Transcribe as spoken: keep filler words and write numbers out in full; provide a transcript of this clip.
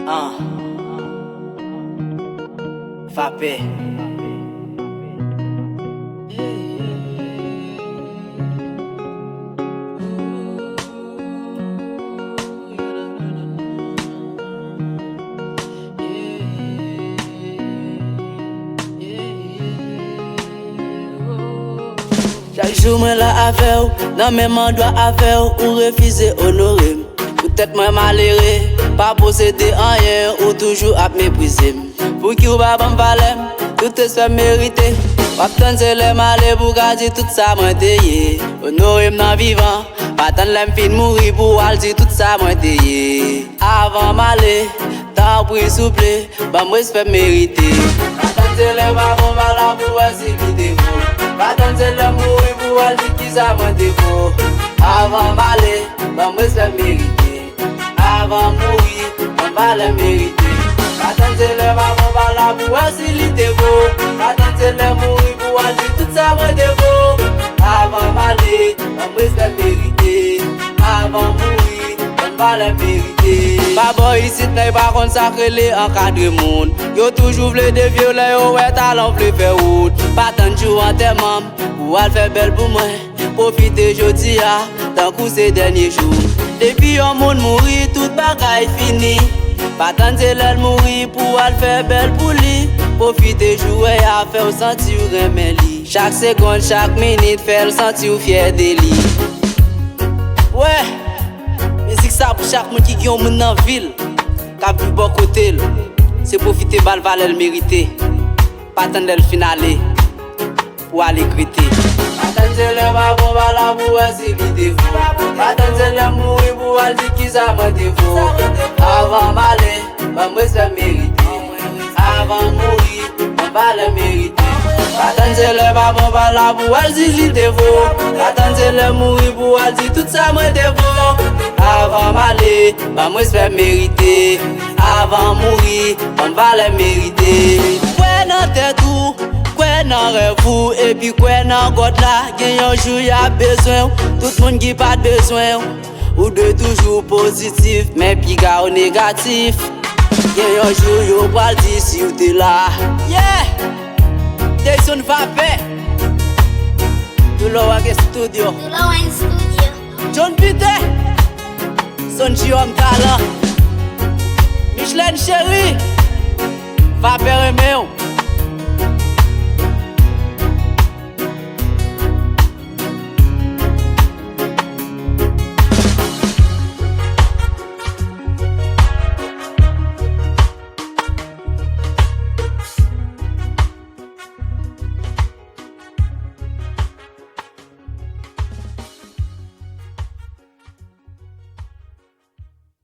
Ah. Vapè. Chak jou mwen la avè w, nan menm andwa avè w, ou refize onore m. Poutèt mwen malere, pa posede anyen, ou toujou ap meprize m. Pouki w pa ban m valè m, tout respè m merite? W ap tann se lè m ale pou w ka di tout sa mwen te ye. Onore m nan vivan, pa tann lè m fin mouri pou w al di tout sa mwen te ye. Avan m ale, tanpri souple, ban m respè m merite. Pa tann se lè m ap anba la pou w wè si li te vo. Pa tann se lè m mouri pou w al di kisa mwen te vo. Avan m ale, ban m respè m merite. Avan m mouri, ban m valè m merite. Pa tann se lè m ap anba la pou w wè si li te vo. Pa tann se lè m mouri pou w al di tout sa mwen te vo. Avan m ale, ban m respè m merite. Avan m mouri, ban m valè m merite. Pa bò isit, nèg pa konn sa k rele ankadre moun. Yo toujou vle devye w lè yo wè talan w vle fè wout. Pa tann jou antèman m pou w al fè bèl pou mwen. Pwofite jodi a, tankou se dènye jou. Depi yon moun mouri, tout bagay fini. Pa tann se lè l mouri pou w al fè bèl pou li. Pwofite jou a, fè w santi w renmen li. Chak segonn, chak minit, fè l santi w fyè de li. Wè, mizik sa pou chak moun ki gen yon moun nan vi l, k ap viv bò kote l. Se pwofite ba l valè l merite. Pa tann lè l fin ale pou w al regrete. Pa tann se lè m ap anba la pou w wè si li te vo. Pa tann se lè m mouri pou w al di kisa mwen te vo. Avan m ale, ban m respè m merite. Avan m mouri, ban m valè m merite. Pa tann se lè m ap anba la pou w al di li te vo. Pa tann se lè m mouri pou w al di tout sa mwen te vo. Avan m ale, ban m respè m merite. Avan m mouri, ban m valè m merite. Kwè nan tèt ou, kwè nan rèv ou, epi kwè nan God la. Gen yon jou y ap bezwen w, tout moun ki pa t bezwen w. Ou dwe toujou pozitif, men piga w negatif. Gen yon jou yo pral di si w te la. Yeah! Jason Vapè. Dulowang Studio. Dulowang Studio. John Peter. Sonji Homme Talent. Micheline Chérie. Vapè renmen w.